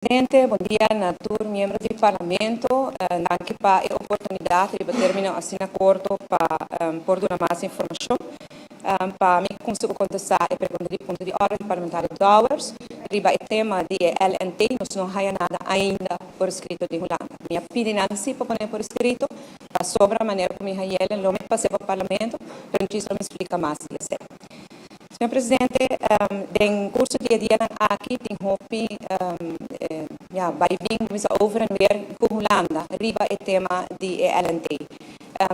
Presidente, bon dia na tur miembro di Parlamento. Danki pa e oportunidat riba término asina korto pa por duna mas informashon. Pa mi kuminsá ku kontestá e pregunta di punto di òrde di Parlamentario Dowers riba e tema di e LNT, nos no haya nada ainda por eskrito di Hulanda. Mi a pidi nan si pa pone por eskrito, pasobra manera ku mi hay'el lo mi pas'é pa Parlamento, pero djis lo mi splika mas di esei. Señor Presidente, den curso di e dianan aki tin hopi ya bai bin bisa over en weer cu Hulanda riba e tema di e LNT.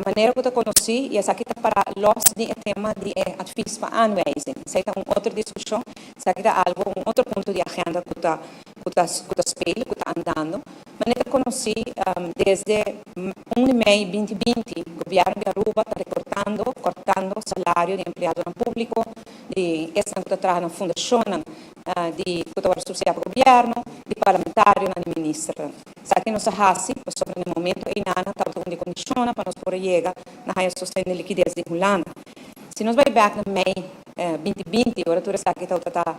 Manera cu ta conoci y esaki ta para los di e tema di e advies pa aanwijzing. Esey ta un otro discusion, esaki ta algo un otro punto di agenda cu ta cu ta cu ta speel, cu ta andando. Manera ta conoci desde 1 di mei 2020 Gobierno di Aruba ta recortando, cortando, salario di empleadonan publico, di esnan cu ta traha na fundacionnan di cu ta worde subsidia pa Gobierno, di parlamentarionan, di ministernan. Esaki nos a haci pasobra na e momento eynana tabata un di e condicionnan pa nos por a yega na haya sosten di liquidez di Hulanda. Si nos bay bek na mei 2020 ora tur esaki tabata ta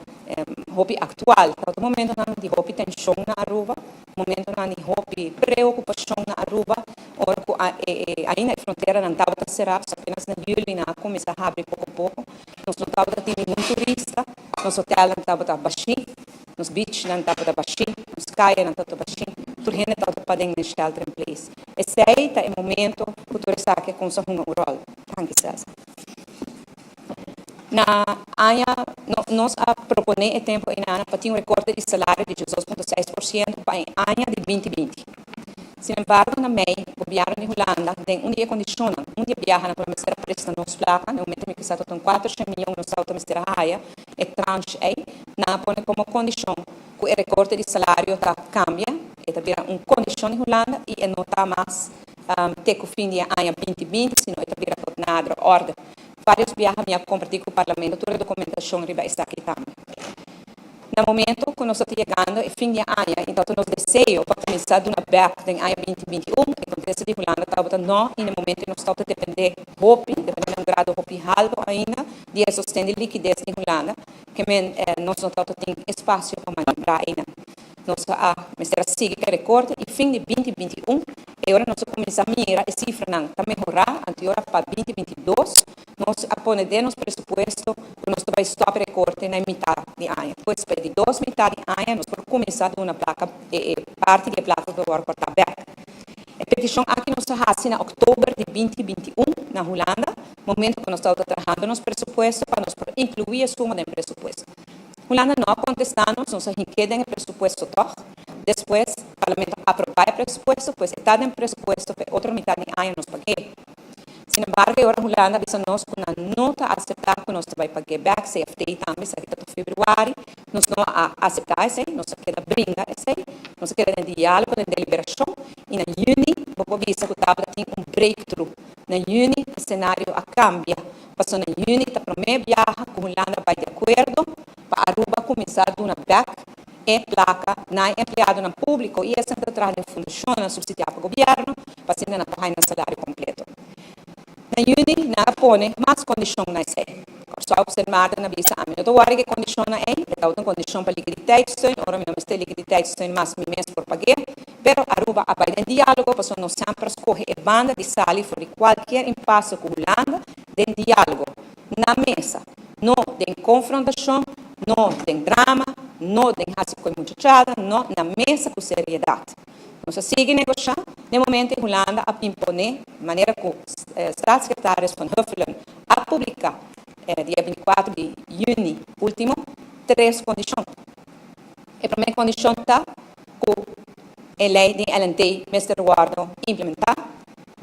hopi actual, tabata momentonan di hopi tension na Aruba, momentonan di hopi preocupacion na Aruba, ora cu ainda e fronteranan tabata cera, so apenas na juli nan a cuminsa habri poco poco. Nos no tabata tin ningun turista, nos hotelnan tabata bashi, nos beachnan tabata bashi, nos cayanan tabata bashi, tur hende tabata paden den shelter in place. Esey ta e momento cu tur esaki a cuminsa hunga un rol. Danki Cesar. Na aña nos a proponé e tempu einan pa tin un rekorte di salario di 12.6% pa e aña di 2020. Sinembargo na mei, gobièrnu di Hulanda den un di e kondishonnan, un di e biahanan ku nan mester a presta nos plaka, na e momento mi kisa ta un 400 mion nos tabata mester a haya e tranche ei, nan a pone komo kondishon ku e rekorte di salario ta kambia, e ta bira un kondishon di Hulanda i e no ta mas te ku fin di e aña 2020, sino e ta bira tot nader orde. Varios biaha mi a comparti cu Parlamento tur e documentacion riba esaki tambe. Na momento cu nos ta yegando e fin di e aña y tabata nos deseo pa cuminsa duna bek den aña 2021, e contesta di Hulanda tabata no y na e momento nos tabata depende hopi, depende na un grado hopi halto ainda di e sosten di liquidez di Hulanda, ke men nos no tabata tin espacio pa maniobra einan. Nos a mester a sigui ku e rekorte i fin di 2021 e ora nos a kuminsá mira e sifranan ta mehorá, anto e ora pa 2022 nos a pone den nos presupuesto ku nos ta bai stòp e rekorte na e mitá di aña. Pues pa e di dos mitá di aña nos por kuminsá duna plaka e parti di e plaka ku ta wòrdu kòrtá bèk. E petishon aki nos a hasi na òktober di 2021 na Hulanda, momento ku nos tabata trahando nos presupuesto pa nos por inkluí e suma den presupuesto. Hulanda no a kontestá nos, nos a hink'é den e presupuesto tòg. Despues, Parlamento a aprobá e presupuesto, pues e ta den presupuesto pa e otro mitad di aña nos pag'é. Sinembargo, e ora Hulanda a bisa nos ku nan no ta aseptá ku nos ta bai pag'é bèk, CFT tambe, esaki ta tur febrüari, nos no a aseptá esei, nos a keda bringa esei, nos a keda den diálogo, den deliberashon, i na yüni bo por bisa ku tabata tin un breakthrough. Na yüni e senario a kambia. Pasobra na yüni ta promé biaha ku Hulanda bai di akuerdo pa Aruba kuminsá duna bèk e plaka na e empleadonan públiko i esnan ku ta traha den fundashonnan supsidiá pa gobièrnu pa asina nan por haña nan salario kompleto. Na yüni nan a pone mas kondishon na esei. Kòrsou ku Sint Maarten a bisa ami no ta wòri ku e kondishonnan ei, e tabata un kondishon pa likiditeitssteun, ora mi no mester likiditeitssteun mas mi mes por pag'é. Pero Aruba a bai den diálogo pasobra nos semper a skohe e banda di sali for di kualkier impaso ku Hulanda den diálogo, na mesa, no den konfrontashon, no den drama, no den hasi koe muchachada, no, na mesa ku seriedat. Nos a sigui negoshá, n'e momento ei Hulanda a imponé, manera ku Staatssecretaris Van Huffelen a publiká dia 24 di yüni último, tres kondishon. E promé kondishon ta ku e lei di LNT mester wòrdu implementá.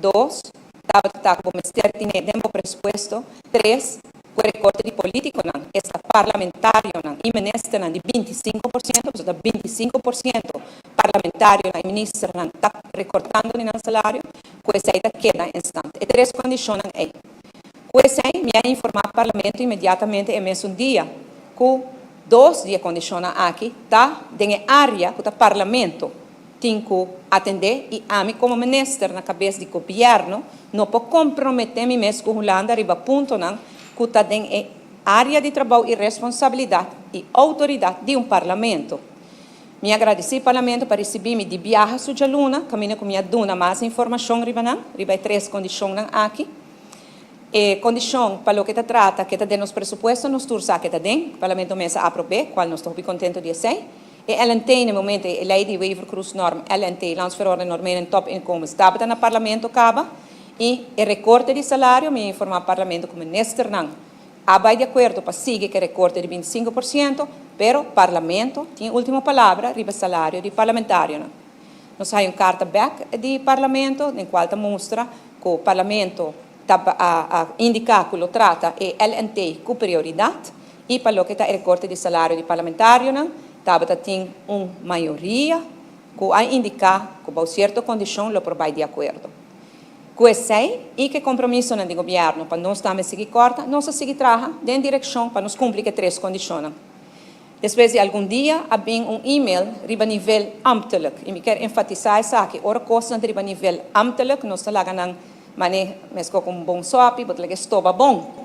Dos, tabata ta ku bo mester tine den bo presupuesto. Tres, ku e rekorte di polítikonan, esta parlamentarionan i ministernan di 25%, pasobra ta 25% parlamentarionan i ministernan ta rekortando di nan salario, ku esei ta keda en stand. E tres kondishonnan ei. Ku esei mi a informá Parlamento inmediatamente e mesun dia ku dos di e kondishonnan aki ta den e área ku ta Parlamento tin ku atendé i ami komo minister na kabes di gobièrnu no por komprometé mi mes ku Hulanda riba puntonan ku ta den e área di trabou i responsabilidat i outoridat di un Parlamento. Mi a gradisí Parlamento pa risibí mi di biaha su djaluna, kaminda ku mi a duna mas informashon riba nan, riba e tres kondishonnan aki. E kondishon pa loke ta trata ke ta den nos presupuesto nos tur sa ke ta den, Parlamento mes a aprob'é, kual nos ta hopi kontentu di esei. E LNT na e momento ei, e Lei di Wever-Croes-Norm, LNT, Landsverordening Normering Topinkomens, tabata na Parlamento kaba i e rekorte di salario, mi a informá Parlamento ku ministernan a bai di akuerdo pa sigui ku e rekorte di 25%, pero Parlamento tin e último palabra riba salario di parlamentarionan. Nos a haña un karta bèk di Parlamento den kual ta mustra ku Parlamento ta a indiká ku lo trata e LNT ku prioridat i pa loke ta e rekorte di salario di parlamentarionan tabata tin un mayoria ku a indiká ku bou sierto kondishon lo por bai di akuerdo. Ku esei i ku e kompromisonan di gobièrnu pa nos tambe sigui kòrta, nos a sigui traha den direkshon pa nos kumpli ku e tres kondishonnan. Despues di algun dia a bin un email riba nivel ambtelijk, i mi kier enfatisá esaki, ora kosnan ta riba nivel ambtelijk nos ta laga nan mane meskos ku un bon sòpi, bo ta laga e stoba bon.